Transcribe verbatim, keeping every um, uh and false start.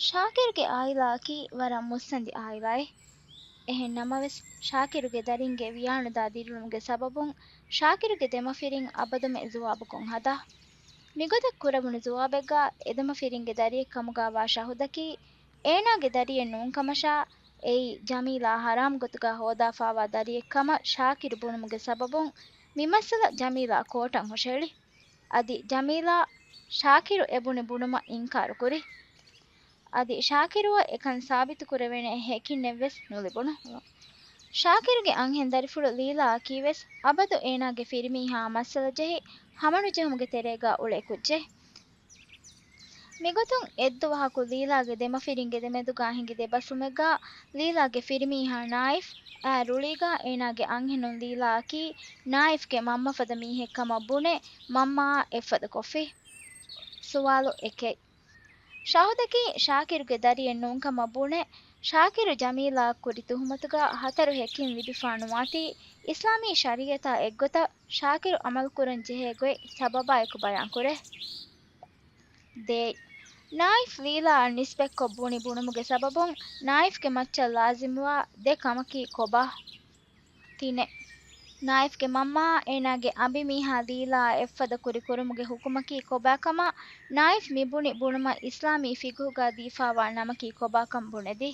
ޝާކިރުގެ އާއިލާއަކީ ވަރަށް މުއްސަނދި އާއިލާއެއް. އެހެން ނަމަވެސް، ޝާކިރުގެ ދަރިންގެ ވިޔާނުދާ ދިރިއުޅުމުގެ ސަބަބުން، ޝާކިރުގެ ދެމަފިރިން އަބަދުމެ ޒުވާބުކޮށް ހަދާ. މިގޮތަށް ކުރެވުނު ޒުވާބެއްގާ އެދެމަފިރިންގެ ދަރިއެއް ކަމުގާ ވާ ޝަހުދަކީ، އޭނާގެ ދަރިއެއް ނޫންކަމަށާ، އެއީ ޖަމީލާ ހަރާމް ގޮތުގާ ހޯދާފާވާ ދަރިއެއް ކަމަށް ޝާކިރު ބުނުމުގެ ސަބަބުން، މި މައްސަލަ ޖަމީލާ ކޯޓަށް ހުށަހެޅި. އަދި ޖަމީލާ ޝާކިރު އެބުނި ބުނުމަށް އިންކާރު ކުރި. އަދި ޝާކިރުއަށް އެކަން ސާބިތު ކުރެވޭނެ ހެކިންނެއްވެސް ނުލިބުނު. ޝާކިރުގެ އަންހެން ދަރިފުޅު ލީލާއަކީވެސް އަބަދު އޭނާގެ ފިރިމީހާ މައްސަލަ ޖެހި ހަމަނުޖެހުމުގެ ތެރޭގާ އުޅޭ ކުއްޖެއް. މިގޮތުން އެއްދުވަހަކު ލީލާގެ ދެމަފިރިންގެ ދެމެދުގާ ހިނގި ދެބަސްވުމެއްގާ ލީލާގެ ފިރިމީހާ ނާއިފް އާ ރުޅީގާ އޭނާގެ އަންހެނުން ލީލާއަކީ ނާއިފްގެ މަންމަ ފަދަ މީހެއް ކަމަށް ބުނެ މަންމާއާ އެއްފަދަ ކޮށްފި. ސުވާލު އެކެއް. ޝަހުދަކީ ޝާކިރުގެ ދަރިއެއް ނޫންކަމަށް ބުނެ، ޝާކިރު ޖަމީލާއަށް ކުރި ތުހުމަތުގާ ހަތަރު ހެކިން ލިބިފާ ނުވާތީ، އިސްލާމީ ޝަރީއަތާ އެއްގޮތަށް ޝާކިރު އަމަލުކުރަން ޖެހޭ ގޮތް ސަބަބާއެކު ބަޔާންކުރޭ. ދޭއް. ނާއިފް ލީލާއަށް ނިސްބަތްކޮށް ބުނި ބުނުމުގެ ސަބަބުން ނާއިފްގެ މައްޗަށް ލާޒިމްވާ ދެ ކަމަކީ ކޮބާ؟ ތިނެއް. ނާއިފްގެ މަންމާއާ އޭނާގެ އަނބިމީހާ ލީލާއަށް އެއްފަދަ ކުރި ކުރުމުގެ ހުކުމަކީ ކޮބާކަމަށް ނާއިފް މިބުނި ބުނުމަށް އިސްލާމީ ފިގުހުގާ ދީފާވާ ނަމަކީ ކޮބާކަން ބުނެދީ.